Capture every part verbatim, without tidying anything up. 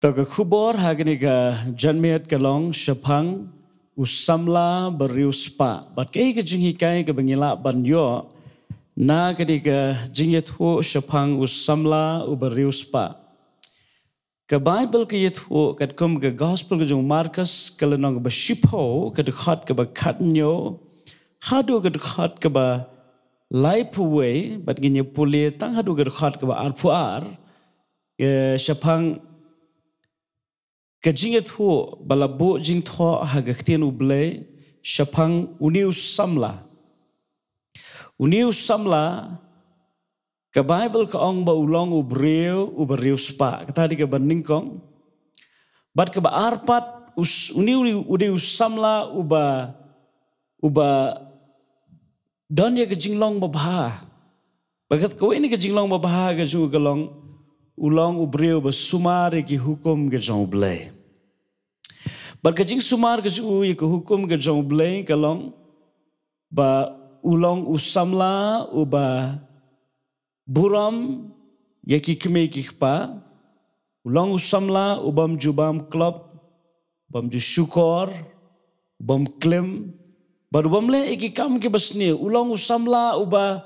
To ka khubor ha kane ka janmiet ka long shaphang u samla ba riewspah. Bad kaei ka jinghikai kaba ngi lah ban ïoh na kane ka jingïathuh shaphang u samla uba riewspah. Ka Baibl ka ïathuh katkum ka Gospel ka jong u Markos ka lynnong kaba shiphew ka dkhot kaba khathynñiew haduh ka dkhot kaba laiphew wei, bad ngin ïa pule tang haduh ka dkhot kaba arphew ar. Ka shaphang ka jingïathuh ba la buh jingthoh ha ka ktien U Blei shaphang une u samla. Une u samla, ka Baibl ka ong ba u long u briew uba riewspah. Kata dei kaba nyngkong. Bad kaba ar pat, u s-, une, une, une u samla uba, uba don ïa ka jinglong babha. Bad kawei na ka jinglong babha ka jong u ka long, u long u briew ba sumar ïa ki hukum ka jong U Blei. Bad ka jingsumar ka jong u ïa ka hukum ka jong U Blei ka long ba u long u samla uba burom ïa ki kmie ki kpa. U long u samla u bym ju bam klop, bym ju shukor, bym klim, bad u bym leh ïa ki kam kiba sniew. U long u samla uba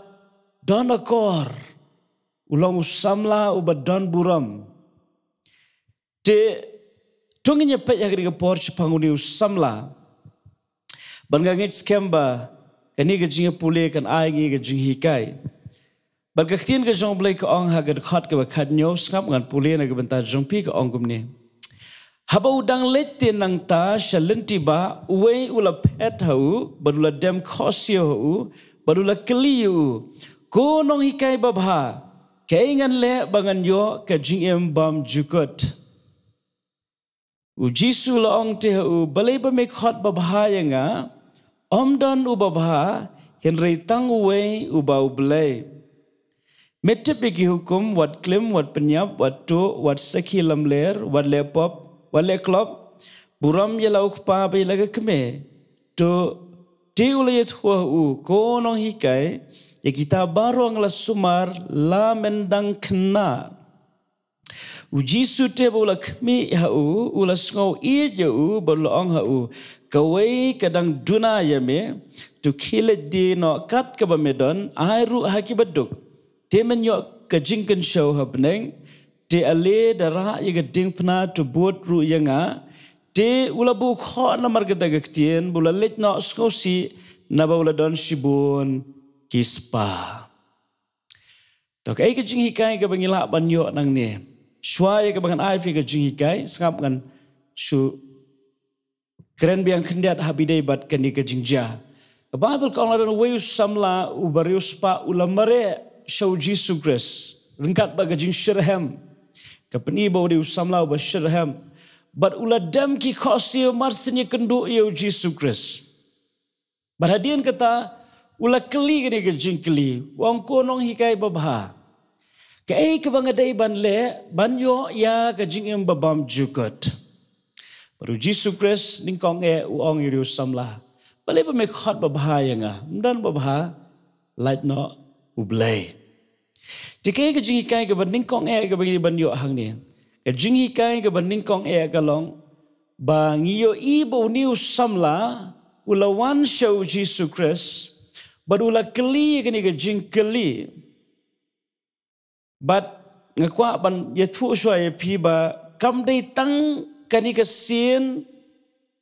don akor. U long u samla uba don burom. Te to ngin ïa peit ha kane ka por shaphang une u samla. Bad nga ngeit skhem ba kane ka jingïapule kan ai ngi ka jinghikai. Bad ka ktien ka jong U Blei ka ong ha ka dkhot kaba khathynñiew, sngap ngan pule na ka bynta jong phi, ka ong kumne. Haba u dang leit te nangta sha lynti bah, uwei u la phet ha u, bad u la dem khohsiew ha u, bad u la kylli ïa u, ko nonghikai babha, kaei ngan leh ba ngan ïoh ka jingim bymjukut? U Jisu u la ong te ha u, balei ba me khot babha ïa nga? Ym don uba bha, hynrei tang uwei, uba U Blei. Me tip ïa ki hukum, wat klim, wat pynïap, wat tuh, wat sakhi lamler, wat leh pop, wat leh klop, burom ïa la u kpa bad ïa la ka kmie. To, te u la ïathuh ha u, ko nonghikai, ïa kita baroh nga la sumar la myndang khynnah. U Jisu te ba u la khmih ha u, u la sngew ïeit ïa u, bad u la ong ha u, kawei ka dang duna ïa me. To khie leit die noh kat kaba me don, ai ruh ha ki baduk. Te men ïoh ka jingkynshew ha bneng. Te ale da rah ïa ka diengphna, to bud ruh ïa nga. Te u la buh khoh namar kata ka ktien, bad u la leit noh sngewsih, naba u la don shibun ki spah. To kaei ka jinghikai kaba ngi lah ban ïoh nangne? Shuwa ïa kaba ngan ai phi ka jinghikai, sngap ngan shu kren biang khyndiat ha ba ïadei bad kane ka jingjia. Ka Baibl ka ong la don uwei u samla uba riewspah u la mareh sha u Jisu Khrist. Ryngkat bad ka jingshitrhem. Ka pyni ba u dei u samla uba shitrhem. Bad u la dem ki khohsiew marsien ïakynduh ïa u Jisu Khrist. Bad hadien kata, u la kylli kane ka jingkylli, u ong ko nonghikai babha. Kaei kaba nga dei ban leh, ban ïoh ïa ka jingim ba bymjukut. Bad u Jisu Khrist, nyngkong eh, u ong ïa u samla. Balei ba me khot babha ïa nga, ym don babha, lait noh U Blei. Te kaei ka jinghikai kaba nyngkong eh kaba ngi dei ban ïoh hangne? Ka jinghikai kaba nyngkong eh ka long, ba ngi ïohi ba une u samla, u la wan sha u Jisu Khrist, bad u la kylli kane ka jingkylli. Bad nga kwah ban ïathuh shuwa ïa phi ba kam dei tang kane ka sien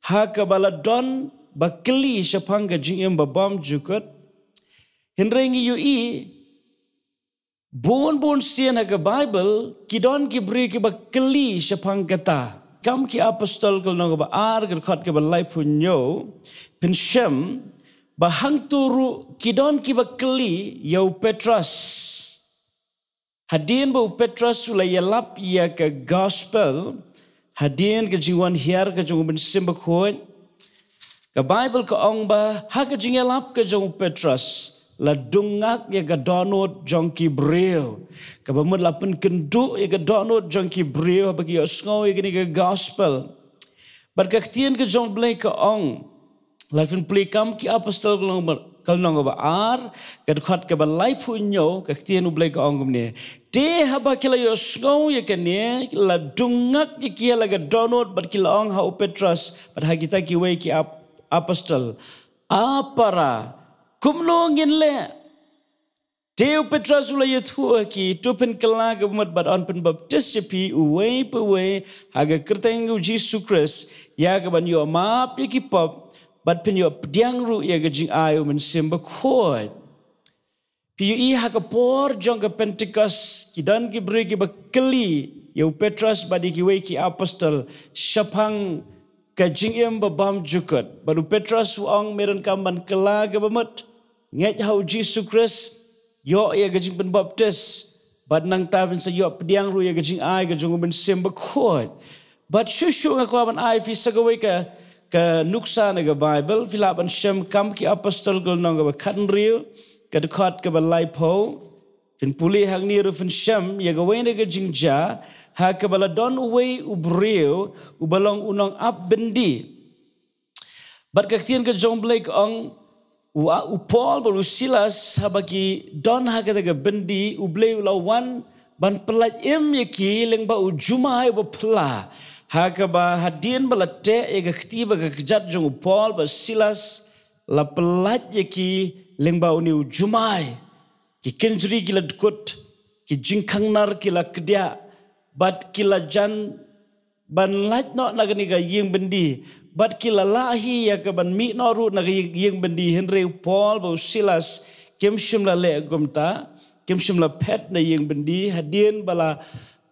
ha kaba la don ba kylli shaphang ka jingim ba bymjukut. Hynrei ngi ïohi, bun bun sien ha ka Baibl, ki don ki briew kiba kylli shaphang kata. Kam Ki Apostol ka lynnong kaba ar ka dkhot kaba laiphew hynñiew, pynshem, ba hangto ruh ki don kiba kylli ïa u Petros. Hadien ba u Petros u la ïalap ïa ka gospel, hadien ka jingwan hiar ka jong u Mynsiem Bakhuid, ka Baibl ka ong ba, ha ka jingïalap ka jong u Petros, la dung ngak ïa ka dohnud jong ki briew. Kaba mut la pynkynduh ïa ka dohnud jong ki briew, haba ki ïohsngew ïa kane ka gospel. Bad ka ktien ka jong U Blei ka ong, Lada phin pule Kam ki Apostol ka lynnong ba, ka lynnong ba ar, ka dkhot kaba laiphew hynñiew, ka ktien U Blei ka ong kumne: Te haba ki la ïohsngew ïa kane, la dung ngak ïa ki ha la ka dohnud, bad ki la ong ha u Petros bad ha kita kiwei ki ap-, apostol: A para, kumno ngin leh? Te u Petros u la ïathuh ha ki: To phin kylla ka bamut bad yn pynbaptis ïa phi uwei pa uwei ha ka kyrteng U Jisu Khrist ïa ka ban ïoh map ïa ki pop, bad phin ïoh pdiang ruh ïa ka jingai U Mynsiem Bakhuid. Phi ïohi ha ka por jong ka Pentekost, ki don ki briew kiba kylli ïa u Petros bad ïa kiwei ki apostol shaphang ka jingim ba bymjukut. Bad u Petros u ong: Me donkam ban kylla ka bamut, ngeit ha U Jisu Khrist, ïoh ïa ka jingpynbaptis, bad nangta phin sa ïoh pdiang ruh ïa ka jingai ka jong U Mynsiem Bakhuid. Bad shuh shuh nga kwah ban ai phi sa kawei ka, ka nuksa na ka Baibl, phi lah ban shem Kam ki Apostol ka lynnong kaba khathynriew, ka dkhot kaba laiphew. Phin pule hangne ruh phin shem ïa kawei na ka jingjia ha kaba la don uwei u briew uba long u nongap byndi. Bad ka ktien ka jong U Blei ka ong, u, u Paul bad u Silas haba ki don ha kata ka byndi, U Blei u la wan ban pyllait im ïa ki lyngba u jumai uba phylla. Ha kaba hadien ba la teh ïa ka kti bad ka kjat jong u Paul bad Silas, la pyllait ïa ki lyngba une u jumai. Ki kynjri ki la dkut, ki jingkhang nar ki la kdiah, bad ki la jan ban lait noh na kane ka ïing byndi, bad ki la lah hi ïa ka ban mih noh ruh na ka ïing, ïing byndi, hynrei u Paul bad u Silas kim shym la leh kumta, kim shym la phet na ïing byndi, hadien ba la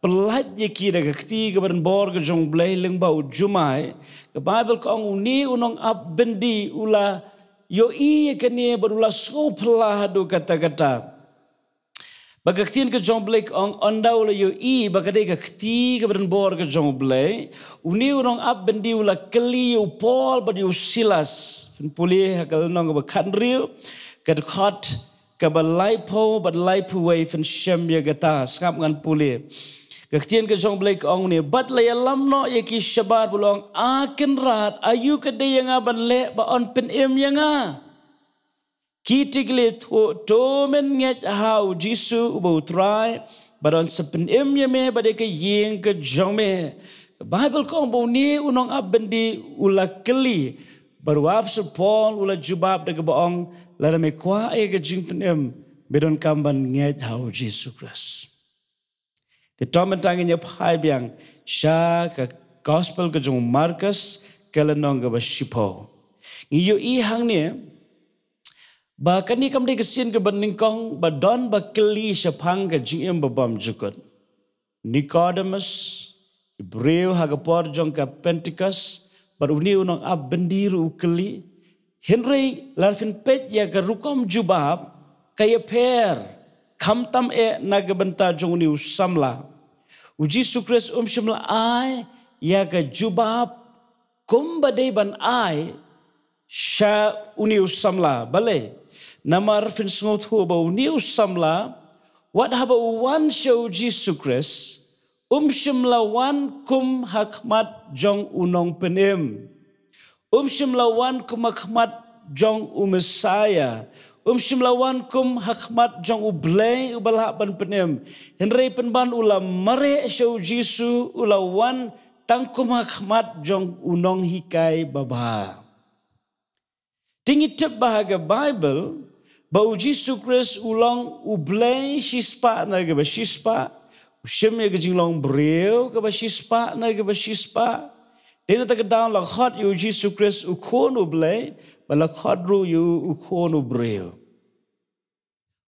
pyllait ïa ki da ka kti kaba donbor ka jong U Blei lyngba u jumai. Ka Baibl ka ong une u nongap byndi u la ïohi ïa kane bad u la sngewphylla haduh katta katta. Bad ka ktien ka jong U Blei ka ong, ynda u la ïohi ba ka dei ka kti kaba donbor ka jong U Blei, une u nongap byndi u la kylli ïa u Paul bad ïa u Silas. Phin pule ha ka lynnong kaba khathynriew, ka dkhot kaba laiphew bad laiphew wei, phin shem ïa kata. Sngap ngan pule. Ka ktien ka jong U Blei ka ong kumne: Bad la ïalam noh ïa ki shabar bad u la ong: A Kynrad, aïu ka dei ïa nga ban leh ba yn pynim ïa nga? Ki te ki la ïathuh: To men ngeit ha U Jisu uba U Trai, bad yn sa pynim ïa me bad ïa ka ïing ka jong me. Ka Baibl ka ong ba une u nongap byndi u la kylli, bad u Apostol Paul u la jubab da kaba ong: Lada me kwah ïa ka jingpynim, me donkam ban ngeit ha U Jisu Khrist. Te to mynta ngin ïa phai biang sha ka Gospel ka jong u Markos, ka lynnong kaba shiphew. Ngi ïohi hangne ba kane kam dei ka sien kaba nyngkong ba don ba kylli shaphang ka jingim ba bymjukut. Nikodemus, ki briew ha ka por jong ka Pentekost, bad une u nongap byndi ruh u kylli. Hynrei lada phin peit ïa ka rukom jubab, ka ïapher khamtam eh na ka bynta jong une u samla. U Jisu Khrist um shym la ai ïa ka jubab kumba dei ban ai sha une u samla. Balei? Namar phin sngewthuh ba une u samla, wat haba u wan sha U Jisu Khrist, um shym la wan kum ha khmat jong u nongpynim. Um shym la wan kum ha khmat jong u Messiah. Um shym la wan kum ha khmat jong U Blei uba lah ban pynim. Hynrei pynban u la mareh sha U Jisu, u la wan tang kum ha khmat jong u nonghikai babha. Te ngi tip ba ha ka Baibl, ba U Jisu Khrist u long U Blei shispah na kaba shispah, u shim ïa ka jinglong briew kaba shispah na kaba shispah. Dei na kata ka daw la khot ïa U Jisu Khrist U Khun U Blei, bad la khot ruh ïa u U Khun U Briew.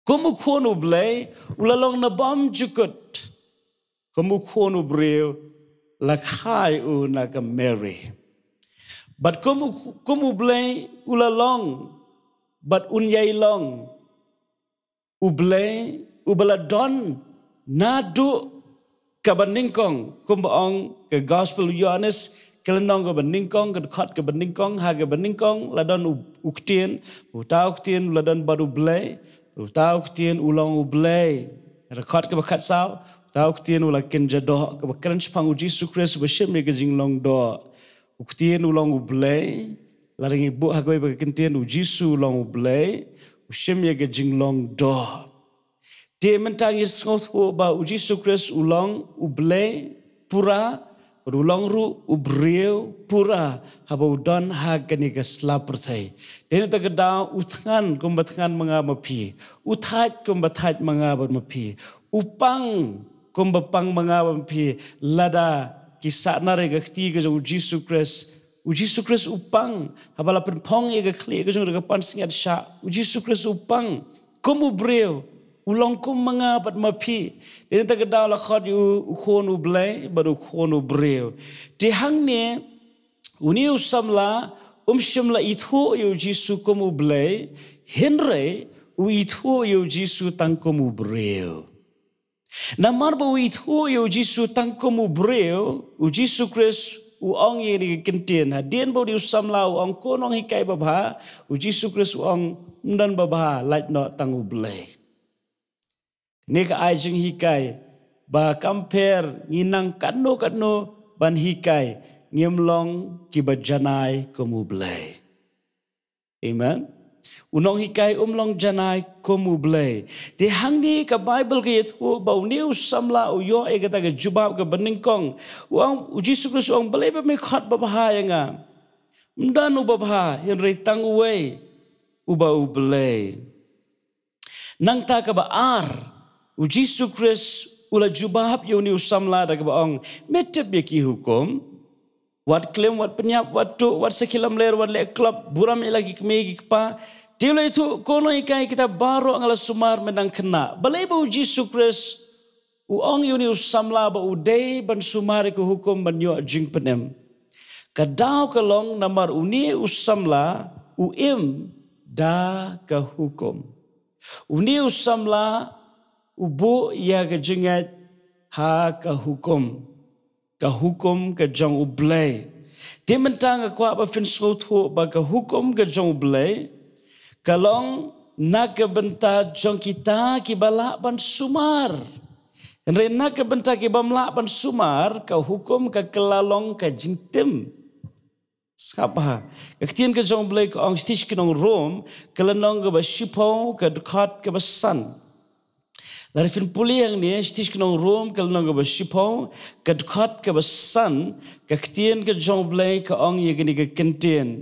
Kum U Khun U Blei, u la long na bymjukut. Kum U Khun U Briew, la kha ïa u na ka Mary. Bad kum U, kum U Blei, u la long, bad un ïai long U Blei uba la don naduh kaba nyngkong, kumba ong ka Gospel u Ïoannis, ka lynnong kaba nyngkong, ka dkhot kaba nyngkong, ha kaba nyngkong la don u, u Ktien, uta u Ktien u la don bad U Blei, uta u Ktien u long U Blei. Ka dkhot kaba khatsaw, uta u Ktien u la kynja doh, kaba kren shaphang U Jisu Khrist uba shim ïa ka jinglong doh. U Ktien u long U Blei, Lada ngi buh ha kawei pat ka kyntien, u Jisu u long u Blei, u shim ïa ka jinglong doh. Te mynta ngi sngewthuh ba u Jisu Khrist u long u Blei pura, bad u long ruh u briew pura, haba u don ha kane ka sla pyrthei. Te na kata ka daw u thngan kumba thngan ma nga ma phi, u thait kumba thait ma nga bad ma phi, u pang kumba pang ma nga bad ma phi. Lada ki sahnarphna ka kti ka jong u Jisu Khrist, u Jisu Khrist u pang. Haba la pynphong ïa ka khlieh ka jong u da ka pansngiat shah, u Jisu Khrist u pang kum u briew, u long kum ma nga bad ma phi. Te na kata ka daw la khot ïa u, u khun u Blei bad u khun u briew. Te hangne une u samla um shym la ithuh ïa u Jisu kum u Blei, hynrei u ithuh ïa u Jisu tang kum u briew. Namar ba u ithuh ïa u Jisu tang kum u briew, u Jisu Khrist u ong ïa kane ka kyntien. Hadien ba une u samla u ong, ko nonghikai babha, u Jisu Khrist u ong, ym don babha, lait noh tang u Blei. Kane ka ai jinghikai ba kam pher, ngi nang katno katno ban hikai, ngim long kiba janai kum u Blei. Amen. U nonghikai um long janai kum u Blei. Te hangne ka Baibl ka ïathuh ba une u samla u ïoh ïa kata ka jubab kaba nyngkong. U ong, u Jisu Khrist u ong, balei ba me khot babha ïa nga? Ym don uba bha, hynrei tang uwei, uba u Blei. Nangta kaba ar, u Jisu Khrist u la jubab ïa une u samla da kaba ong, me tip ïa ki hukum? Wat klim, wat pynïap, wat tuh, wat sakhi lamler, wat leh klop, burom ïa la ki kmie ki kpa. Te u la ïathuh, ko nonghikai, kita baroh nga la sumar, me nang khynnah. Balei ba u Jisu Khrist u ong ïa une u samla ba u dei ban sumar ïa ka hukum ban ïoh jingpynim? Ka daw ka long namar une u samla u im da ka hukum. Une u samla u buh ïa ka jingngeit ha ka hukum. Ka hukum ka jong u Blei. Te mynta nga kwah ba phin sngewthuh ba ka hukum ka jong u Blei ka long na ka bynta jong kita kiba lah ban sumar. Hynrei na ka bynta ki bym lah ban sumar, ka hukum ka kylla long ka jingtim. Sngap bha. Ka ktien ka jong u Blei ka ong, shithi sha ki nong Rom, ka lynnong kaba shiphew, ka dkhot kaba san. Lada phin pule hangne, shithi sha ki nong Rom, ka lynnong kaba shiphew, ka dkhot kaba san, ka ktien ka jong u Blei ka ong ïa kane ka kyntien.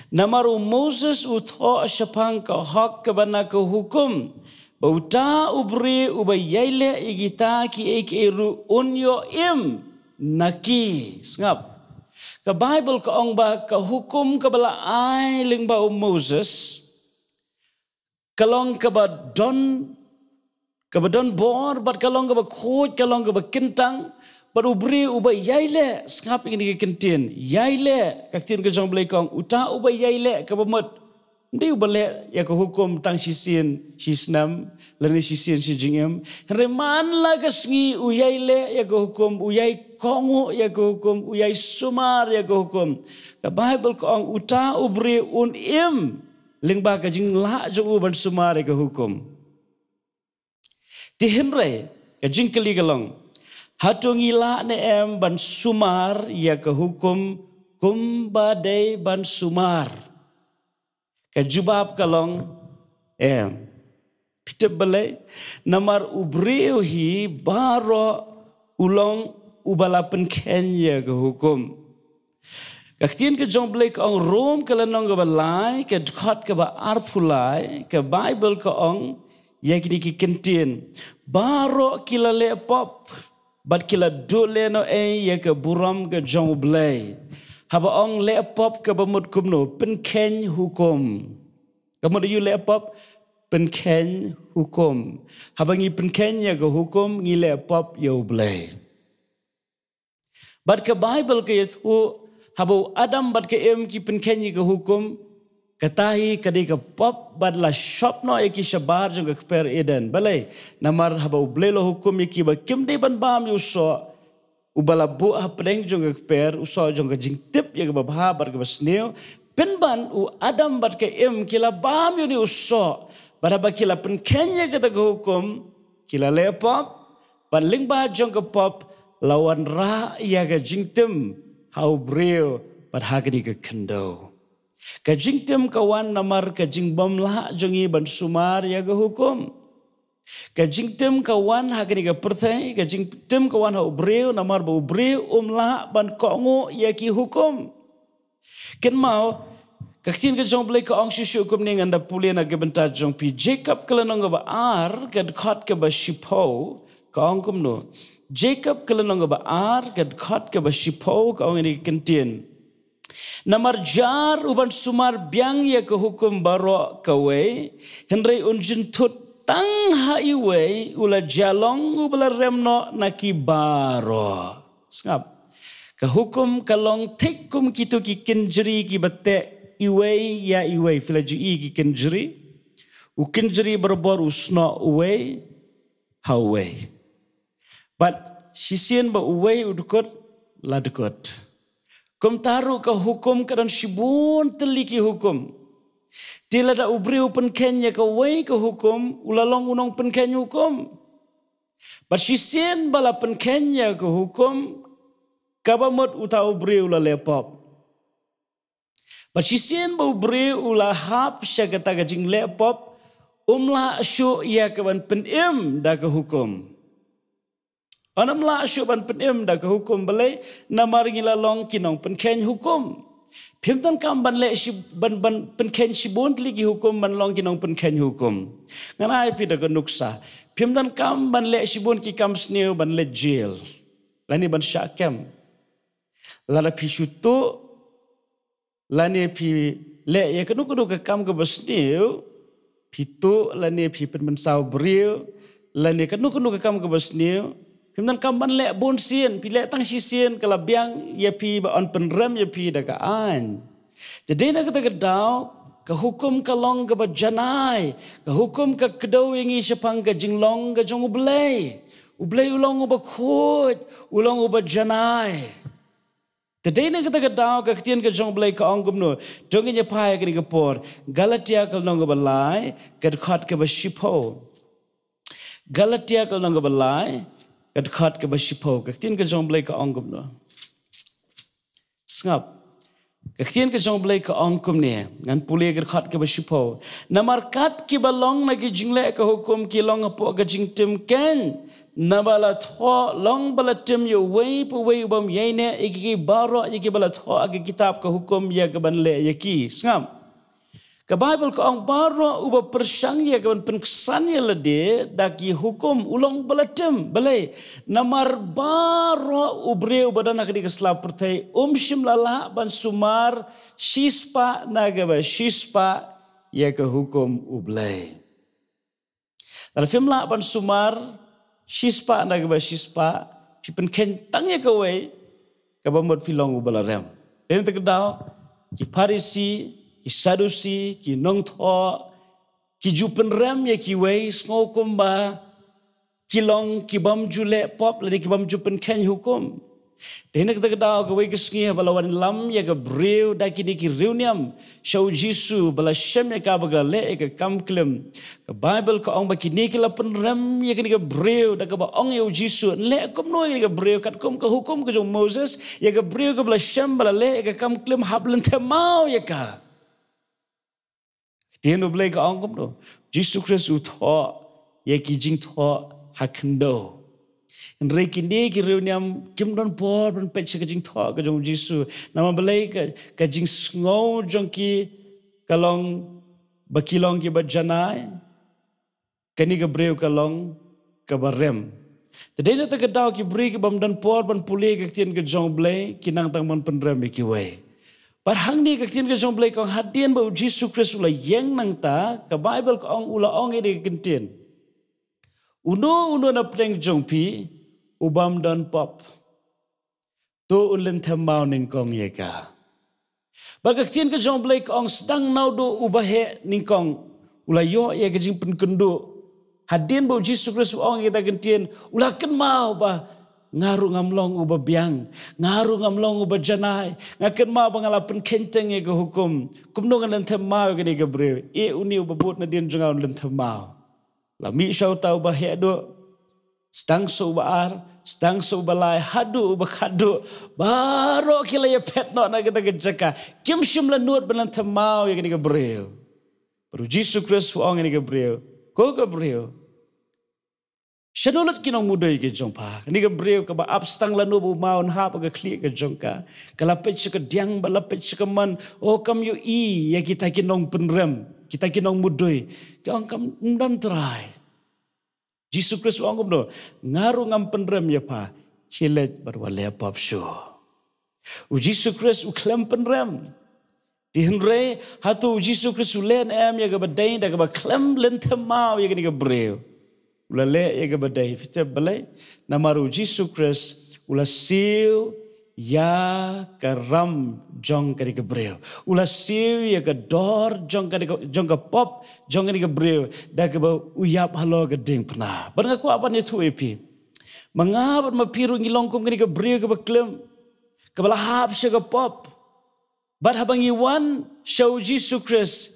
Namar u Moses u thoh shaphang ka hok kaba na ka hukum, ba uta u briew uba ïai leh ïa kita kiei kiei ruh un ïoh im na ki. Sngap. Ka Baibl ka ong ba ka hukum kaba la ai lyngba u Moses ka long kaba don, kaba don bor, bad ka long kaba khuid, ka long kaba kyntang, bad u briew uba ïai leh, sngap ïa kane ka kyntien, ïai leh, ka ktien ka jong u Blei ka ong, uta uba ïai leh kaba mut, ym dei uba leh ïa ka hukum tang shisien shisnem lane shisien shi jingim. Hynrei man la ka sngi u ïai leh ïa ka hukum, u ïai kohnguh ïa ka hukum, u ïai sumar ïa ka hukum. Ka Baibl ka ong uta u briew un im lyngba ka jinglah jong u ban sumar ïa ka hukum. Te hynrei, ka jingkylli ka long, hato ngi lah ne em ban sumar ïa ka hukum kumba dei ban sumar? Ka jubab ka long, em. Phi tip balei? Namar u briew hi baroh u long uba la pynkheiñ ïa ka hukum. Ka ktien ka jong u Blei ka ong, Rom ka lynnong kaba lai, ka dkhot kaba arphew lai, ka Baibl ka ong ïa kine ki kyntien, baroh ki la leh pop bad ki la duh lehnohei ïa ka burom ka jong u Blei. Haba ong leh pop kaba mut kumno? Pynkheiñ hukum. Ka mut aïu leh pop? Pynkheiñ hukum. Haba ngi pynkheiñ ïa ka hukum, ngi leh pop ïa u Blei. Bad ka Baibl ka ïathuh, haba u Adam bad ka Im ki pynkheiñ ïa ka hukum, kata hi ka dei ka pop bad la shop noh ïa ki shabar jong ka kper Eden. Balei? Namar haba u Blei u la hukum ïa ki ba kim dei ban bam ïa u soh uba la buh hapdeng jong ka kper, u soh jong ka jingtip ïa kaba bha bad kaba sniew, pynban u Adam bad ka Im ki la bam ïa une u soh. Bad haba ki la pynkheiñ ïa kata ka hukum, ki la leh pop, bad lyngba jong ka pop la wanrah ïa ka jingtim ha u briew bad ha kane ka khyndew. Ka jingtim ka wan namar ka jingbym lah jong ngi ban sumar ïa ka hukum. Ka jingtim ka wan ha kane ka pyrthei, ka jingtim ka wan ha u briew namar ba u briew um lah ban kohnguh ïa ki hukum. Kynmaw, ka ktien ka jong U Blei ka ong shuh shuh kumne, ngan da pule na ka bynta jong phi. Jakob ka lynnong kaba ar, ka dkhot kaba shiphew, ka ong kumno. Jakob ka lynnong kaba ar, ka dkhot kaba shiphew, ka ong ïa kane ka ktien. Namar jar u ban sumar biang ïa ka hukum baroh kawei, hynrei un jynthut tang ha iwei, u la jia long uba la rem noh na ki baroh. Sngap. Ka hukum ka long thik kum kito ki kynjri kiba teh iwei ïa iwei. Phi la ju i ki kynjri? U kynjri barabor u snoh uwei ha uwei. Bad shisien ba uwei u dkut, la dkut. Kumta ruh ka hukum ka don shibun tylli ki hukum. Te lada u briew u pynkheiñ ïa kawei ka hukum, u la long u nongpynkheiñ hukum. Bad shisien ba la pynkheiñ ïa ka hukum, kaba mut uta u briew u la leh pop. Bad shisien ba u briew u la hap sha kata ka jingleh pop, um lah shuh ïa ka ban pynim da ka hukum. Ym lah shuh ban pynim da ka hukum, balei? Namar ngi la long ki nongpynkheiñ hukum. Phim donkam ban leh shi, ban, ban pynkheiñ shibun tylli ki hukum ban long ki nongpynkheiñ hukum. Ngan ai phi da ka nuksa. Phim donkam ban leh shibun ki kam sniew ban leit jel, lane ban shah kem. Lada phi shu tuh, lane phi leh ïa kano kano ka kam kaba sniew, phi tuh lane phi pynmynsaw briew, lane kano kano ka kam kaba sniew, phim donkam ban leh bun sien, phi leh tang shisien ka la biang ïa phi ba yn pynrem ïa phi da ka aiñ. Te dei na kata ka daw, ka hukum ka long kaba janai, ka hukum ka kdew ïa ngi shaphang ka jinglong ka jong U Blei. U Blei u long uba khuid, u long uba janai. Te dei na kata ka daw ka ktien ka jong U Blei ka ong kumno. To ngin ïa phai ha kane ka por. Galatia ka lynnong kaba lai, ka dkhot kaba shiphew. Galatia ka lynnong kaba lai, ka dkhot kaba shiphew. Ka ktien ka jong U Blei ka ong kumno. Sngap. Ka ktien ka jong U Blei ka ong kumne. Ngan pule ka dkhot kaba shiphew. Namar kat kiba long na ki jingleh ka hukum ki long hapoh ka jingtim keiñ. Naba la thoh long ba la tim ïa uwei pa uwei u bym ïaineh ïa ki baroh ïa kiba la thoh ha ka kitab ka hukum ïa ka ban leh ïa ki. Sngap. Ka Baibl ka ong baroh uba pyrshang ïa ka ban pynksan ïalade da ki hukum u long ba la tim. Balei? Namar baroh u briew uba don ha kane ka sla pyrthei um shym la lah ban sumar shispah na kaba shispah ïa ka hukum U Blei. Lada phim lah ban sumar shispah na kaba shispah, phi pynkheiñ tang ïa kawei, kaba mut phi long uba la rem. Dei na kata ka daw, ki Pharisi, ki Sadusi, ki nongthoh, ki ju pynrem ïa kiwei, sngew kumba ki long ki bym ju leh pop lane ki bym ju pynkheiñ hukum. Dei na kata ka daw kawei ka sngi haba la wan lam ïa ka briew da kine ki riewniam sha u Jisu ba la shem ïa ka ba ka la leh ïa ka kam klim. Ka Baibl ka ong ba kine ki la pynrem ïa kane ka briew da kaba ong ïa u Jisu, "Leh kumno ïa kane ka briew, katkum ka hukum ka jong Moses, ïa ka briew kaba la shem ba la leh ïa ka kam klim hap lynthem maw ïa ka." Ktien U Blei ka ong kumno? Jisu Khrist u thoh ïa ki jingthoh ha khyndew. Hynrei kine ki riewniam kim don por ban peit sha ka jingthoh ka jong u Jisu. Namar balei? Ka, ka jingsngew jong ki ka long ba ki long kiba janai. Kane ka briew ka long kaba rem. Te dei na kata ka daw ki briew ki bym don por ban pule ka ktien ka jong U Blei, ki nang tang ban pynrem ïa kiwei. Bad hangne ka ktien ka jong U Blei ka ong hadien ba u Jisu Khrist u la ïeng nangta, ka Baibl ka ong u la ong ïa kane ka ktien. Uno uno na pdeng jong phi u bym don pop, to un lynthem maw nyngkong ïa ka. Bad ka ktien ka jong U Blei ka ong sdang naduh uba heh nyngkong u la ïoh ïa ka jingpynkynduh. Hadien ba u Jisu Khrist u ong ïa kata ka ktien, u la kynmaw ba nga ruh ngam long uba biang, nga ruh ngam long uba janai, nga kynmaw ba nga la pynkheiñ teng ïa ka hukum. Kumno ngan lynthem maw ïa kane ka briew? Eh, une uba bud nadien jong nga un lynthem maw. La mih sha uta uba heh duh, sdang sha uba ar, sdang sa uba lai haduh uba khatduh, baroh ki la ïaphet noh na kata ka jaka. Kim shym la nud ban lynthem maw ïa kane ka briew. Bad u Jisu Khrist u ong ïa kane ka briew, ko ka briew, shano lut ki nongmudui ki jong pha? Kane ka briew kaba ap sdang lano ba u maw un hap ha ka khlieh ka jong ka, ka la peit sha ka diang bad la peit sha ka mon, o kam ïohi ïa kita ki nongpynrem, kita ki nongmudui. Ka ong, kam, ym don, Trai. Jisu Khrist u ong kumno? Nga ruh ngam pynrem ïa pha, khie leit bad wat leh pop shuh. U Jisu Khrist u khlem pynrem. Te hynrei hato u Jisu Khrist u leh ne em ïa kaba dei da kaba khlem lynthem maw ïa kane ka briew? U la leh ïa kaba dei. Phi tip balei? Namar u Jisu Khrist u la siew ïa ka ram jong kane ka briew. U la siew ïa ka dor jong kane ka, jong ka pop jong kane ka briew da kaba u ïap halor ka diengphna. Bad nga kwah ban ïathuh ïa phi, ma nga bad ma phi ruh ngi long kum kane ka briew kaba khlem, kaba la hap sha ka pop. Bad haba ngi wan sha u Jisu Khrist,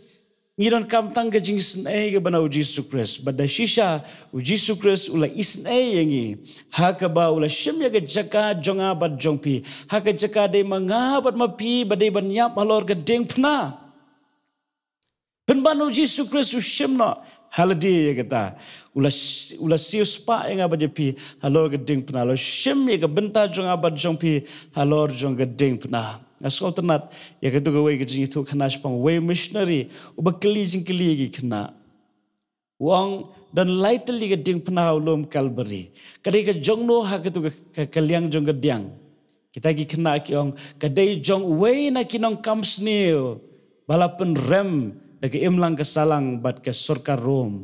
ngi donkam tang ka jingisynei kaba na u Jisu Khrist. Bad da shisha u Jisu Khrist u la isynei ïa ngi, ha kaba u la shim ïa ka jaka jong nga bad jong phi. Ha ka jaka dei ma nga bad ma phi ba dei ban ïap halor ka diengphna. Pynban u Jisu Khrist u shim noh ha lade ïa kata. U la s-, u la siew spah ïa nga bad ïa phi halor ka diengphna. U la shim ïa ka bynta jong nga bad jong phi halor jong ka diengphna. Nga sngewtynnat ïa katu kawei ka jingïathuhkhana shaphang uwei u missionary uba kylli jingkylli ïa ki khynnah. U ong, don lai tylli ka diengphna ha u lum Kalbari. Ka dei ka jongno ha katu ka, ka, ka liang jong ka diang? Kita ki khynnah ki ong, ka dei jong uwei na ki nongkam sniew ba la pynrem da ka imlang ka sahlang bad ka sorkar Rom.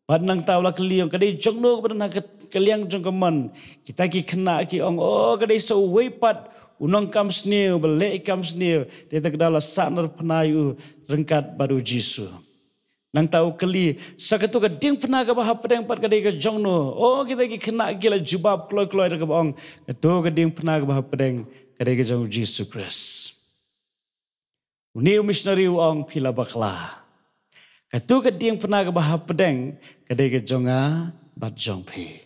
Bad nangta u la kylli, ong, ka dei jongno kaba don ha ka, ka liang jong ka mon? Kita ki khynnah ki ong, o, ka dei sa uwei pat u nongkam sniew ba leh i kam sniew. Dei ta ka daw la sahnarphna ïa u ryngkat bad u Jisu. Nangta u kylli, sa katu ka diengphna kaba hapdeng pat ka dei ka jongno? O, kita ki khynnah ki la jubab kloi kloi da kaba ong, katu ka diengphna kaba hapdeng ka dei ka jong u Jisu Khrist. Une u missionary u ong, phi la bakla. Katu ka diengphna kaba hapdeng ka dei ka jong nga bad jong phi.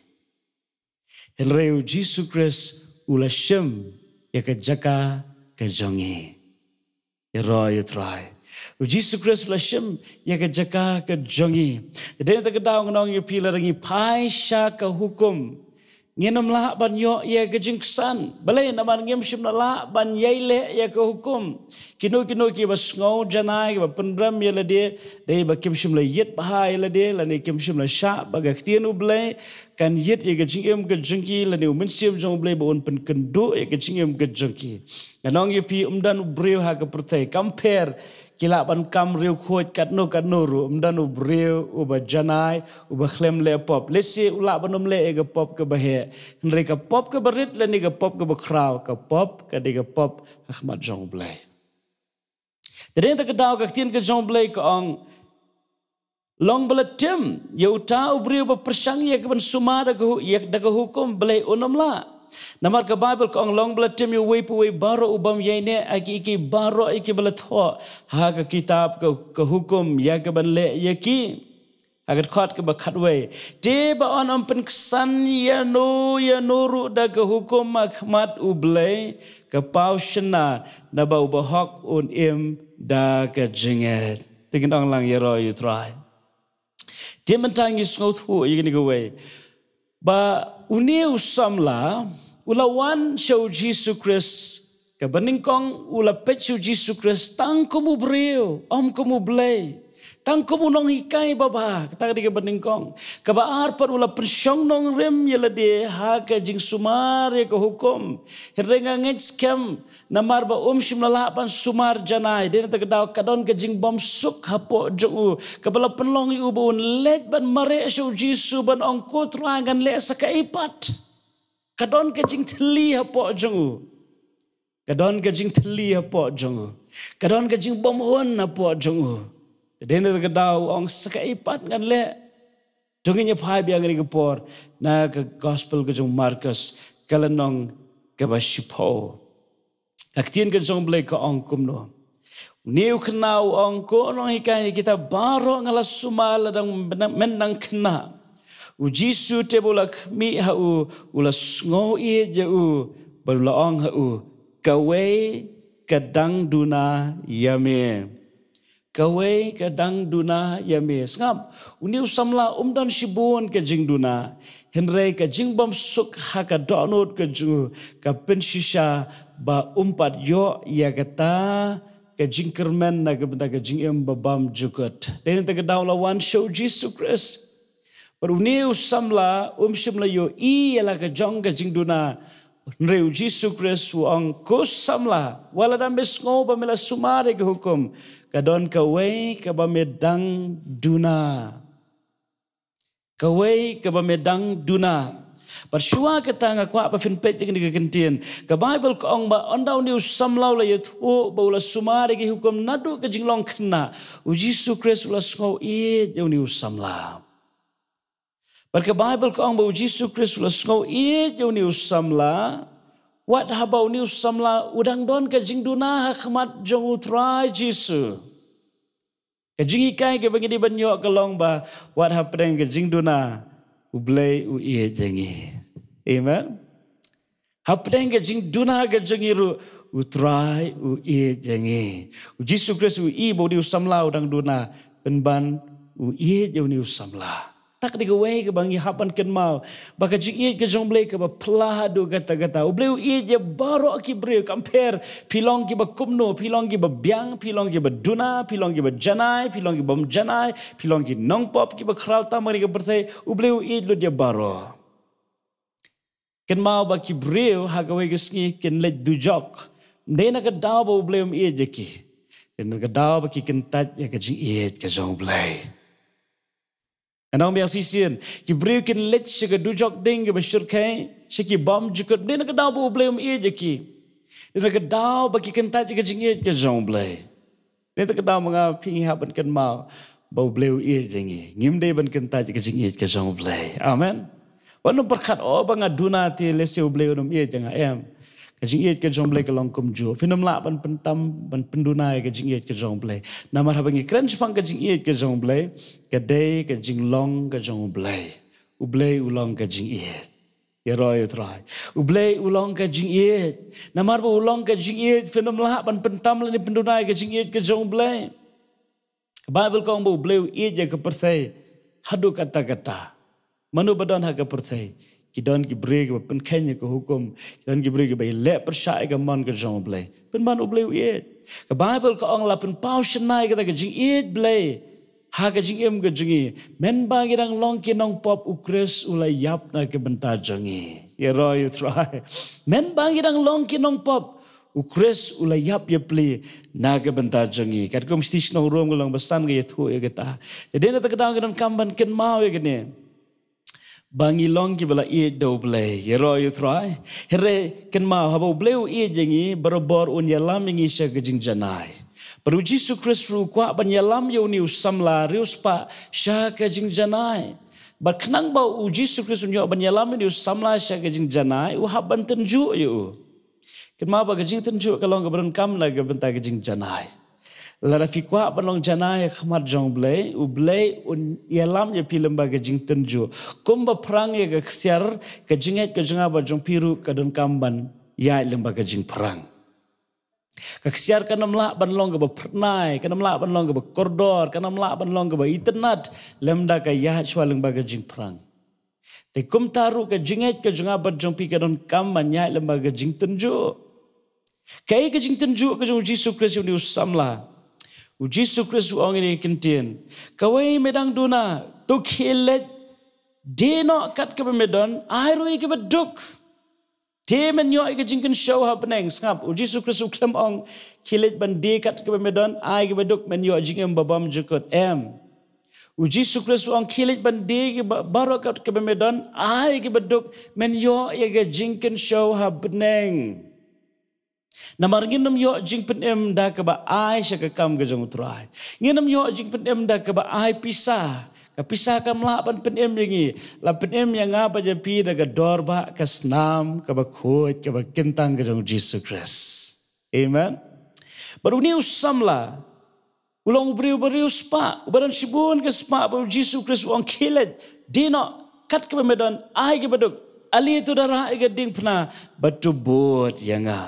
Hynrei u Jisu Khrist u la shim ïa ka jaka ka jong ngi. Ïaroh ïa u Trai. U Jisu Khrist u la shim ïa ka jaka ka jong ngi. Te dei na kata ka daw ngan ong ïa phi, lada ngi phai sha ka hukum, ngin ym lah ban ïoh ïa ka jingksan. Balei? Namar ngim shym la lah ban ïai leh ïa ka hukum. Kino kino kiba sngew janai, kiba pynrem ïa lade, dei ba kim shym la ïit bha ïa lade, lane kim shym la shah ba ka ktien U Blei kan ïit ïa ka jingim ka jong ki, lane U Mynsiem jong U Blei ba un pynkynduh ïa ka jingim ka jong ki. Ngan ong ïa phi, ym don u briew ha ka pyrthei, kam pher ki lah ban kam riewkhuid katno katno ruh, ym don u briew uba janai, uba khlem leh pop. Lehse u lah ban ym leh ïa ka pop kaba heh, hynrei ka pop kaba rit lane ka pop kaba khraw, ka pop ka dei ka pop ha khmat jong U Blei. Te dei na kata ka daw ka ktien ka jong U Blei ka ong, long ba la tim ïa uta u briew ba pyrshang ïa ka ban sumar da ka hu-, ïa, da ka hukum, balei un ym lah? Namar ka Baibl ka ong, long ba la tim ïa uwei pa uwei baroh u bym ïaineh ha kiei kiei baroh ïa kiba la thoh ha ka kitab ka, ka hukum ïa ka ban leh ïa ki. Ha ka dkhot kaba khatwei, te ba un ym pynksan ïano ïano ruh da ka hukum ha khmat U Blei, ka paw shynna, naba u bahok un im da ka jingngeit. Te ngin ong lang, ïaroh ïa u Trai. Te mynta ngi sngewthuh ïa kane kawei, ba une u samla u la wan sha u Jisu Khrist, kaba nyngkong u la peit sha u Jisu Khrist tang kum u briew, ym kum U Blei, tang kum u nonghikai babha. Kata ka dei kaba nyngkong. Kaba ar pat, u la pynshong nongrim ïa lade ha ka jingsumar ïa ka hukum. Hynrei nga ngeit skhem, namar ba um shym la lah ban sumar janai, dei na kata ka daw ka don ka jingbymsuk hapoh jong u, kaba la pynlong ïa u ba un leit ban mareh sha u Jisu ban ong, ko Trai, ngan leh sa kaei pat. Ka don ka jingthylli hapoh jong u. Ka don ka jingthylli hapoh jong u. Ka don ka jingbymhun hapoh jong u. Te dei na kata ka daw u ong, sa kaei pat ngan leh. To ngin ïa phai biang ïa kane ka por na ka Gospel ka jong u Markos, ka lynnong kaba shiphew. Ka ktien ka jong U Blei ka ong kumno? Une u khynnah u ong, ko nonghikai, kita baroh nga la sumar lada men nang khynnah. U Jisu te ba u la khmih ha u, u la sngew ïeit ïa u, bad u la ong ha u, "Kawei ka dang duna ïa me." "Kawei ka dang duna ïa me." Sngap, une u samla um don shibun ka jingduna. Hynrei ka jingbymsuk ha ka dohnud ka jong u ka pynshisha ba um pat ïoh ïa kata ka jingkyrmen na ka bynta ka jingim babymjukut. Dei na kata ka daw la wan sha u Jisu Khrist. Bad une u samla um shym la ïohi ïa la ka jong ka jingduna. Hynrei u Jisu Khrist u ong, "Ko samla, wat lada me sngew ba me la sumar ïa ka hukum, ka don kawei kaba me dang duna. Kawei kaba me dang duna." Bad shuwa kata nga kwah ba phin peit ïa kane ka kyntien. Ka Baibl ka ong ba ynda une u samla u la ïathuh ba u la sumar ïa ka hukum naduh ka jinglong khynnah, u Jisu Khrist u la sngew ïeit ïa une u samla. Bad ka Baibl ka ong ba u Jisu Khrist u la sngew ïeit ïa une u samla, wat haba une u samla u dang don ka jingduna ha khmat jong u Trai Jisu. Ka jinghikai kaba ngi dei ban ïoh ka long ba wat hapdeng ka jingduna, U Blei u ïeit ïa ngi. Amen. Hapdeng ka jingduna ka jong ngi ruh, u Trai u ïeit ïa ngi. U Jisu Khrist u i ba une u samla u dang duna, pynban u ïeit ïa une u samla. Kata ka dei kawei kaba ngi hap ban kynmaw, ba ka jingïeit ka jong U Blei kaba phylla haduh katta katta. U Blei u ïeit ïa baroh ki briew, kam pher phi long kiba kumno, phi long kiba biang, phi long kiba duna, phi long kiba janai, phi long kibym janai, phi long ki nongpop kiba khraw tam ha kane ka pyrthei, U Blei u ïeit lut ïa baroh. Kynmaw ba ki briew ha kawei ka sngi kin leit dujok. Ym dei na ka daw ba U Blei um ïeit ïa ki. Dei na ka daw ba ki kyntait ïa ka jingïeit ka jong U Blei. Ngan ong biang shisien, ki briew kin leit sha ka dujok ding kaba shyrkhei, sha ki bymjukut, ym dei na ka daw ba U Blei um ïeit ïa ki. Dei na ka daw ba ki kyntait ïa ka jingïeit ka jong U Blei. Dei na ka daw ba nga phi ngi hap ban kynmaw ba U Blei u ïeit ïa ngi. Ngim dei ban kyntait ïa ka jingïeit ka jong U Blei. Amen. Wat nym pyrkhat, "Oh, ba nga duna te lehse U Blei un ym ïeit ïa nga." Em. Ka jingïeit ka jong U Blei ka long kumjuh. Phin ym lah ban pyntam, ban pynduna ïa ka jingïeit ka jong U Blei. Namar haba ngi kren shaphang ka jingïeit ka jong U Blei, ka dei ka jinglong ka jong U Blei. U Blei u long ka jingïeit. Ïaroh ïa U Trai. U Blei u long ka jingïeit. Namar ba u long ka jingïeit, phin ym lah ban pyntam lane pynduna ïa ka jingïeit ka jong U Blei. Ka Baibl ka ong ba U Blei u ïeit ïa ka pyrthei haduh katta katta. Mano ba don ha ka pyrthei? Ki don ki briew kiba pynkheiñ ïa ka hukum, ki don ki briew kiba ïaleh pyrshah ïa ka mon ka jong U Blei. Pynban U Blei u ïeit. Ka Baibl ka ong la pynpaw shynna ïa kata ka jingïeit Blei ha ka jingim ka jong ngi. Mynba ngi dang long ki nongpop, U Khrist u la ïap na ka bynta jong ngi. Ïaroh ïa U Trai. Mynba ngi dang long ki nongpop, U Khrist u la ïap ïapli na ka bynta jong ngi. Katkum shithi shnong Rom ka lynnong ba san ka ïathuh ïa kata. Te dei na kata ka daw ngi donkam ban kynmaw ïa kane, ba ngi long kiba la ïeit da U Blei. Ïaroh ïa U Trai. Hynrei kynmaw, haba U Blei u ïeit ïa ngi, barabor un ïalam ïa ngi sha ka jingjanai. Bad U Jisu Khrist ruh u kwah ban ïalam ïa une u samla riewspah sha ka jingjanai. Bad khnang ba U Jisu Khrist un ïoh ban ïalam ïa une u samla sha ka jingjanai, u hap ban tynjuh ïa u. Kynmaw ba ka jingtynjuh ka long kaba donkam na ka bynta ka jingjanai. Lada phi kwah ban long janai ha khmat jong U Blei, U Blei un ïalam ïa phi lyngba ka jingtynjuh. Kumba phrang ïa ka ksiar, ka jingngeit ka jong nga bad jong phi ruh ka donkam ban ïaid lyngba ka jingphrang. Ka ksiar kan ym lah ban long kaba phyrnai, kan ym lah ban long kaba kordor, kan ym lah ban long kaba itynnad lymda ka ïaid shuwa lyngba ka jingphrang. Te kumta ruh ka jingngeit ka jong nga bad jong phi ka donkam ban ïaid lyngba ka jingtynjuh. Kaei ka jingtynjuh ka jong U Jisu Khrist ïa une u samla? U Jisu Khrist u ong ïa kane ka kyntien, "Kawei me dang duna, to khie leit, die noh kat kaba me don, ai ruh ïa kaba duk. Te men ïoh ïa ka jingkynshew ha bneng." Sngap, U Jisu Khrist u khlem ong, "Khie leit ban die kat kaba me don, ai kaba duk, men ïoh jingim babymjukut." Em. U Jisu Khrist u ong, "Khie leit ban die kaba, baroh kat kaba me don, ai kaba duk, men ïoh ïa ka jingkynshew ha bneng." Namar ngin ym ïoh jingpynim da kaba ai sha ka kam ka jong U Trai. Ngin ym ïoh jingpynim da kaba ai pisa. Ka pisa kam lah ban pynim ïa ngi. La pynim ïa nga bad ïa phi da ka dor ba ka snam kaba khuid kaba kyntang ka jong U Jisu Khrist. Amen. Bad une u samla u long u briew ba riewspah, uba don shibun ka spah, bad U Jisu Khrist u ong, "Khie leit, die noh kat kaba me don, ai kaba duk, ale to da rah ïa ka diengphna, bad to bud ïa nga.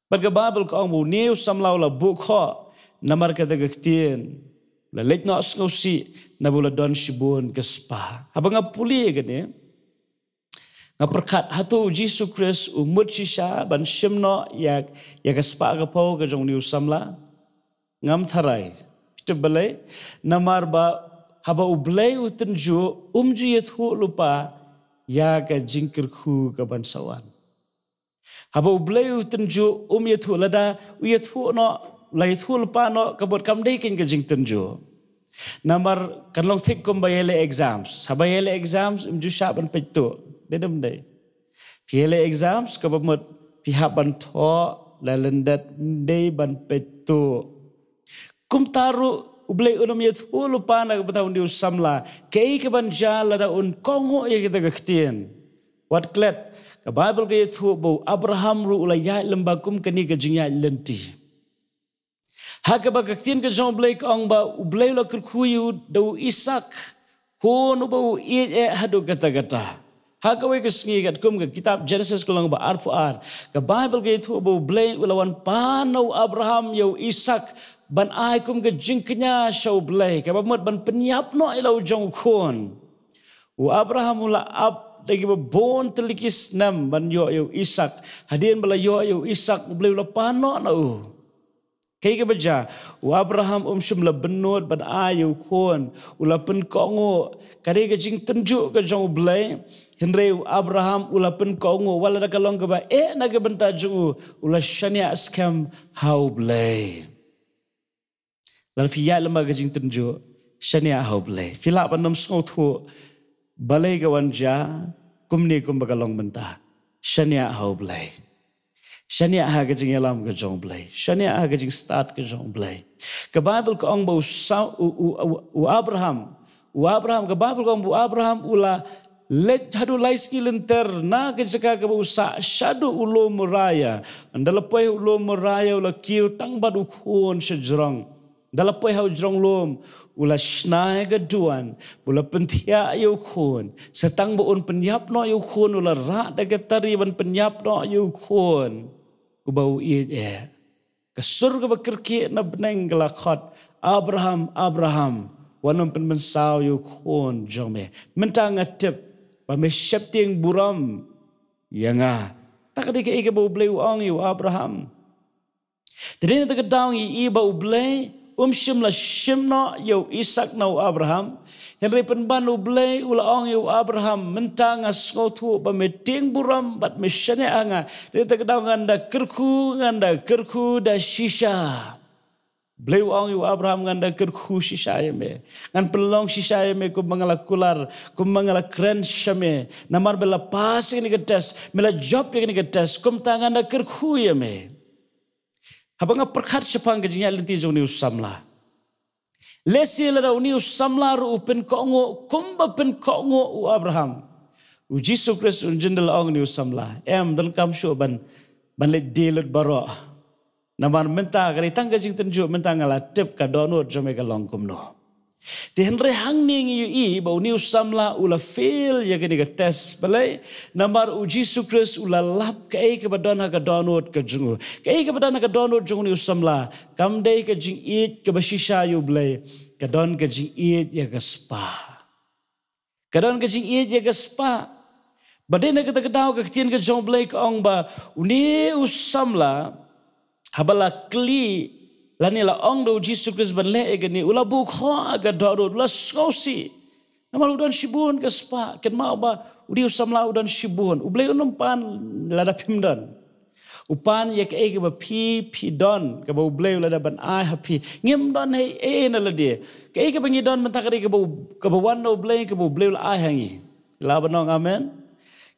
Bad ka Baibl ka ong ba une u samla u la buh khoh namar kata ka ktien. La leit noh sngewsih naba u la don shibun ka spah. Haba nga pule ïa kane, nga pyrkhat hato u Jisu Khrist u mut shisha ban shim noh ïa, ïa ka spah ka phew ka jong une u samla? Ngam tharai. Phi tip balei? Namar ba haba U Blei u tynjuh, um ju ïathuh lypa ïa ka jingkyrkhu kaban sa wan. Haba U Blei u tynjuh, um ïathuh, lada u ïathuh noh, la ïathuh lypa noh, ka mut kam dei kein ka jingtynjuh. Namar kan long thik kumba ïaleh exams. Haba ïaleh exams, um ju shah ban peit tuh. Dei ne ym dei? Phi ïaleh exams, kaba mut phi hap ban thoh, la lyndet, ym dei ban peit tuh. Kumta ruh U Blei un ym ïathuh lypa na ka bynta une u samla kaei kaban jia lada un kohnguh ïa kata ka ktien. Wat klet, ka Baibl ka ïathuh ba u Abraham ruh u la ïaid lyngba kum kane ka jingïaid lynti. Ha kaba ka ktien ka jong U Blei ka ong ba U Blei u la kyrkhu ïa u da u Isaak, khun uba u ïeit eh haduh katta katta. Ha kawei ka sngi, katkum ka kitab Jenesis ka lynnong ba arphew ar, ka Baibl ka ïathuh ba U Blei u la wan pan na u Abraham ïa u Isaak ban ai kum ka jingkñia sha U Blei, kaba mut ban pynïap noh ïa la u jong u khun. U Abraham u la ap da kiba bun tylli ki snem ban ïoh ïa u Isaak. Hadien ba la ïoh ïa u Isaak, U Blei u la pan noh na u. Kaei kaba jia? U Abraham um shym la bynnud ban ai ïa u khun, u la pynkohnguh. Ka dei ka jingtynjuh ka jong U Blei. Hynrei u Abraham u la pynkohnguh, wat lada ka long kaba eh na ka bynta jong u, u la shaniah skhem ha U Blei. Lada phi ïaid lyngba ka jingtynjuh, shaniah ha U Blei. Phi lah ban ym sngewthuh balei ka wan jia kumne kumba ka long mynta. Shaniah ha U Blei. Shaniah ha ka jingïalam ka jong U Blei. Shaniah ha ka jingstad ka jong U Blei. Ka Baibl ka ong ba u Sa-, u, u, u, u Abraham. U Abraham, ka Baibl ka ong ba u Abraham u la leit haduh lai sngi lynter na ka jaka kaba u sah shaduh u lum Moriah. Ynda la poi ha u lum Moriah u la kiew tang bad u khun sha jrong. Ynda la poi ha u jrong lum, u la shna ïa ka duwan, u la pynthiah ïa u khun. Sa tang ba un pynïap noh ïa u khun, u la rah da ka tari ban pynïap noh ïa u khun uba u ïeit eh. Ka sur kaba kyrkieh na bneng ka la khot, "Abraham, Abraham, wat nym pynmynsaw ïa u khun jong me. Mynta nga tip ba me sheptieng burom ïa nga." Kata ka dei kaei kaba U Blei u ong ïa u Abraham. Te dei na kata ka daw ngi ïohi ba U Blei um shym la shim noh ïa u Isaak na u Abraham. Hynrei pynban U Blei u la ong ïa u Abraham, "Mynta nga sngewthuh ba me tieng burom bad me shaniah ha nga. Dei na kata ka daw ngan da kyrkhu, ngan da kyrkhu da shisha." U Blei u ong ïa u Abraham, "Ngan da kyrkhu shisha ïa me. Ngan pynlong shisha ïa me kumba nga la kular, kumba nga la kren sha me. Namar me la pass ïa kane ka test, me la jop ïa kane ka test, kumta ngan da kyrkhu ïa me." Haba nga pyrkhat shaphang ka jingïaid lynti jong une u samla, lehse lada une u samla ruh u pynkohnguh kumba pynkohnguh u Abraham, u Jisu Khrist un jin da la ong ïa une u samla, "Em, donkam shuh ban, ban leit die lut baroh. Namar mynta ka dei tang ka jingtynjuh, mynta nga la tip ka dohnud jong me ka long kumno." Te hynrei hangne ngi ïohi ba une u samla u la fail ïa kane ka test. Balei? Namar u Jisu Khrist u la lap kaei kaba don ha ka dohnud ka jong u. Kaei kaba don ha ka dohnud jong une u samla kam dei ka jingïeit kaba shisha ïa U Blei, ka don ka jingïeit ïa ka spah. Ka don ka jingïeit ïa ka spah. Ba dei na kata ka daw ka ktien ka jong U Blei ka ong ba une u samla, haba la kylli lane la ong da u Jisu Khrist ban leh ïa kane, u la buh khoh ha ka dohnud, u la sngewsih. Namar u don shibun ka spah, kynmaw ba une u samla u don shibun. U Blei un ym pan lada phim don. U pan ïa kaei kaba phi, phi don, kaba U Blei u la dep ban ai ha phi. Ngim don ei ei na lade. Kaei kaba ngi don mynta ka dei kaba, kaba wan na U Blei, kaba U Blei u la ai ha ngi. Lah ban ong amen?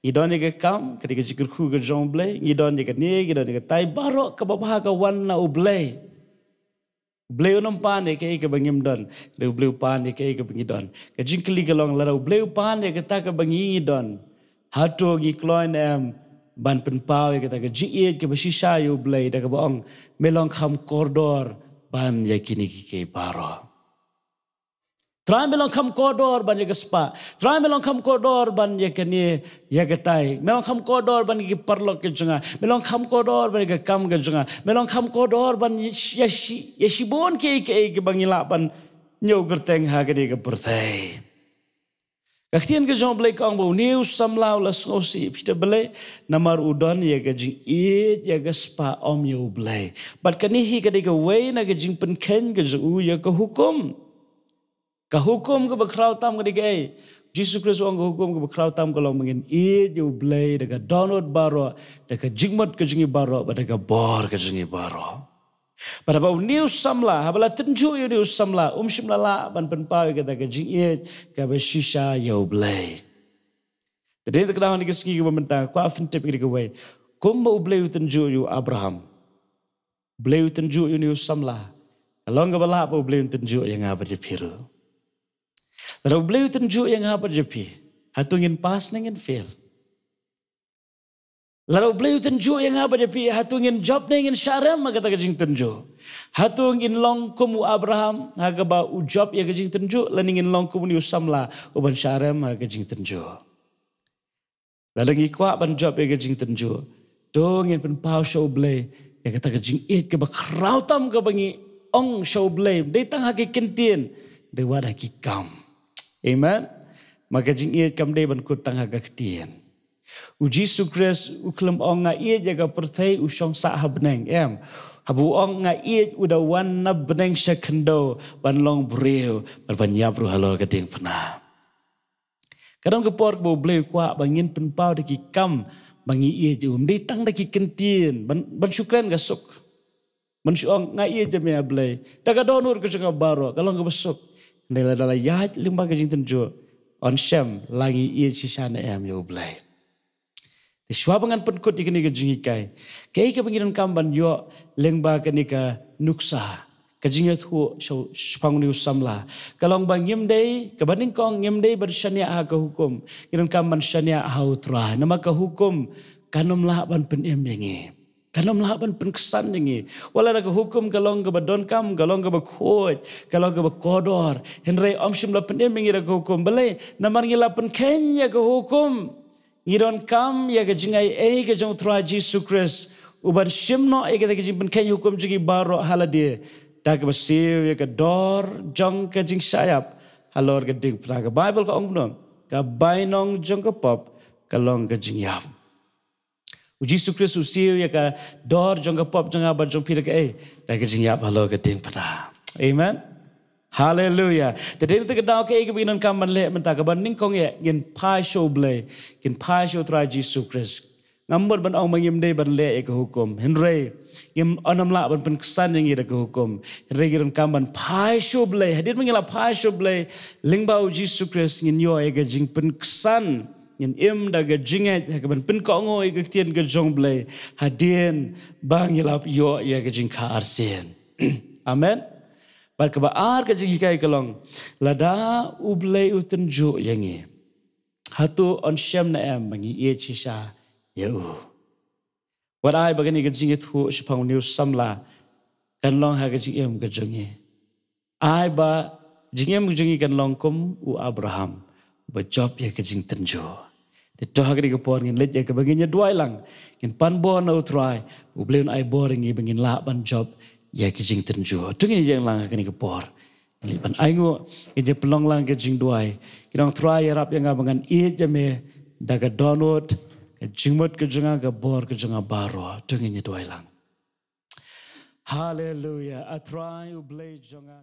Ngi don ïa ka kam, ka dei ka jingkyrkhu ka jong U Blei. Ngi don ïa kane, ngi don ïa katai, baroh kaba bha ka wan na U Blei. U Blei un ym pan ïa kaei kaba ngim don, hynrei U Blei u pan ïa kaei kaba ngi don. Ka jingkylli ka long, lada U Blei u pan ïa kata kaba ngi ngi don, hato ngi kloi ne em ban pynpaw ïa kata ka jingïeit kaba shisha ïa U Blei da kaba ong, "Me long kham kordor ban ïa kine kiei kiei baroh." Trai, me long kham kordor ban ïa ka spah. Trai, me long kham kordor ban ïa kane ïa katai. Me long kham kordor ban ïa ki paralok ki jong nga. Me long kham kordor ban ïa ka kam ka jong nga. Me long kham kordor ban ïa shi, ïa shibun kiei kiei kiba ngi lah ban ñiew kyrteng ha kane ka pyrthei. Ka ktien ka jong U Blei ka ong ba une u samla u la sngewsih ïa phi te balei, namar u don ïa ka jingïeit ïa ka spah, ym ïa U Blei. Bad kane hi ka dei kawei na ka jingpynkheiñ ka jong u ïa ka hukum. Ka hukum kaba khraw tam ka dei kaei? Jisu Khrist u ong ka hukum kaba khraw tam ka long ba ngin ïeit ïa U Blei da ka dohnud baroh, da ka jingmut ka jong ngi baroh, bad da ka bor ka jong ngi baroh. Bad haba une u samla, haba la tynjuh ïa une u samla, um shym la lah ban pynpaw ïa kata ka jingïeit kaba shisha ïa U Blei. Te dei te ka daw ha kane ka sngi kaba mynta, kwah phin tip ïa kane kawei. Kumba U Blei u tynjuh ïa u Abraham, U Blei u tynjuh ïa une u samla, ka long kaba lah ba U Blei un tynjuh ïa nga bad ïa phi ruh. Lada U Blei u tynjuh ïa nga bad ïa phi, hato ngin pass ne ngin fail? Lada U Blei u tynjuh ïa nga bad ïa phi, hato ngin jop ne ngin shah rem ha kata ka jingtynjuh? Hato ngin long kum u Abraham ha kaba u jop ïa ka jingtynjuh, lane ngin long kum une u samla uban shah rem ha ka jingtynjuh? Lada ngi kwah ban jop ïa ka jingtynjuh, to ngin pynpaw sha U Blei ïa kata ka jingïeit kaba khraw tam kaba ngi ong sha U Blei, ym dei tang ha ki ktien, hynrei wat ha ki kam. Amen. Ma ka jingïeit kam dei ban kut tang ha ka ktien. U Jisu Khrist u khlem ong nga ïeit ïa ka pyrthei, u shong sah ha bneng, em. Haba u ong nga ïeit, u da wan na bneng sha khyndew ban long briew, bad ban ïap ruh halor ka diengphna. Ka don ka por kaba U Blei u kwah ba ngin pynpaw da ki kam ba ngi ïeit ïa u, ym dei tang da ki ktien, ban, ban shu kren ka suk. Ban shu ong nga ïeit ïa me A Blei da ka dohnud ka jong nga baroh, ka long kaba suk. Hynrei lada la ïaid lyngba ka jingtynjuh, yn shem la ngi ïeit shisha ne em ïa U Blei. Te shuwa ba ngan pynkut ïa kane ka jinghikai, kaei kaba ngi donkam ban ïoh lyngba kane ka nuksa, ka jingïathuh sha, shaphang une u samla, ka long ba ngim dei, kaba nyngkong ngim dei ban shaniah ha ka hukum. Ngi donkam ban shaniah ha U Trai, namar ka hukum kan ym lah ban pynim ïa ngi. Kan ym lah ban pynksan ïa ngi. Wat la ka hukum ka long kaba donkam, ka long kaba khuid, ka long kaba kordor, hynrei ym shym la pynim ïa ngi da ka hukum. Balei? Namar ngi la pynkheiñ ïa ka hukum. Ngi donkam ïa ka jingaiei ka jong U Trai Jisu Khrist, uban shim noh ïa kata ka jingpynkheiñ hukum jong ngi baroh ha lade, da kaba siew ïa ka dor jong ka jingshah ïap halor ka diengphna. Ka Baibl ka ong kumno? Ka bainong jong ka pop ka long ka jingïap. U Jisu Khrist u siew ïa ka dor jong ka pop jong nga bad jong phi da kaei? Da ka jingïap halor ka diengphna. Amen. Haleluia. Te dei na kata ka daw kaei kaba ngin donkam ban leh mynta? Kaba nyngkong ïa, ngin phai sha U Blei, ngin phai sha U Trai Jisu Khrist. Ngam mut ban ong ba ngim dei ban leh ïa ka hukum, hynrei ngim, yn ym lah ban pynksan ïa ngi da ka hukum. Hynrei ngi donkam ban phai sha U Blei. Hadien ba ngi la phai sha U Blei lyngba U Jisu Khrist, ngin ïoh ïa ka jingpynksan. Ngin im da ka jingngeit ha kaban pynkohnguh ïa ka ktien ka jong U Blei, hadien ba ngi la ïoh ïa ka jingkha arsien. Amen. Bad kaba ar ka jinghikai ka long, lada U Blei u tynjuh ïa ngi, hato yn shem ne em ba ngi ïeit shisha ïa u? Wat ai ba kane ka jingïathuh shaphang une u samla kan long ha ka jingim ka jong ngi. Ai ba jingim ka jong ngi kan long kum u Abraham, uba jop ïa ka jingtynjuh. Te to ha kane ka por ngin leit ïa kaba ngin ïa duwai lang, ngin pan bor na U Trai, U Blei un ai bor ïa ngi ba ngin lah ban jop ïa ka jingtynjuh. To ngin ïa ïeng lang ha kane ka por. Ngin leit ban ainguh, ngin ïa pynlong lang ka jingduwai. Ki ong, Trai, ïarap ïa nga ba ngan ïeit ïa me da ka dohnud, ka jingmut ka jong nga, ka bor ka jong nga baroh. To ngin ïa duwai lang. Haleluia. A Trai U Blei jong nga.